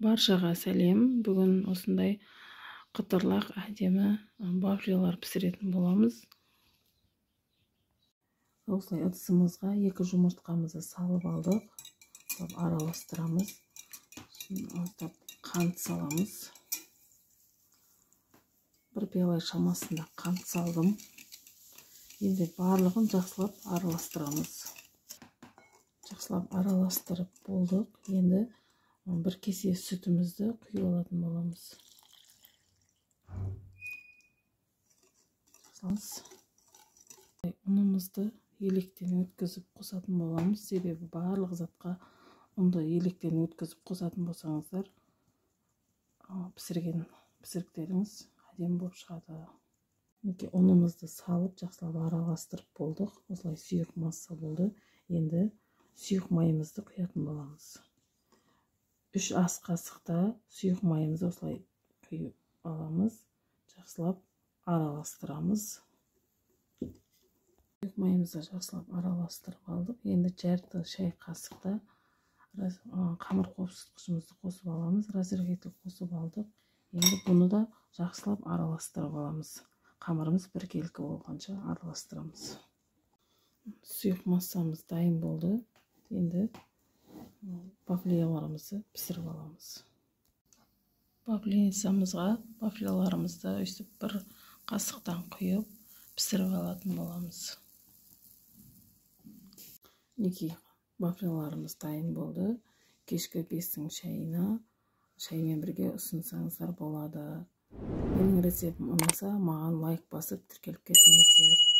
Баршаға сәлем. Бүгін осындай қытырлақ әдемі вафлилар пісіретін боламыз. Осылай ыдысымызға 2 жұмыртқамызды салып алдық. Араластырамыз. Аздап қант саламыз. 1 пиала шамасында қант салдым. Енді барлығын жақсылап араластырамыз. Жақсылап араластырып болдық. Енді 1 кесе сүтімізді құйып алатын боламыз. Ұнымызды електен өткізіп қосатын боламыз. Себебі барлық затқа ұнды електен өткізіп қосатын болсаңыздар, пісірген пісіріктеріңіз әдемі болып шығады. Мінекей ұнымызды салып жақсылап араластырып болдық. Осылай сұйық масса болды. Енді сұйық майымызды құятын боламыз. 3 ас қасықта сұйық майымызды осылай құйып аламыз. Жақсылап араластырамыз. Сұйық майымызды жақсылап араластырып алдық. Енді жарты шай қасықта қамыр қопсытқышымызды қосып аламыз. Разрыхлитель қосып алдық. Енді бұны да жақсылап араластырып аламыз. Қамырымыз біркелкі болғанша араластырамыз. Сұйық массамыз дайын болды. Енді вафлиларымызды пісіріп аламыз. Вафельницамызға вафлиларымызды өстіп 1 қасықтан құйып пісіріп алатын боламыз. Мінекей вафлиларымыз дайын болды. Кешкі 5-тің шайына шаймен бірге ұсынсаңыздар болады. Менің рецептім ұнаса, маған лайк басып тіркеліп кетіңіздер.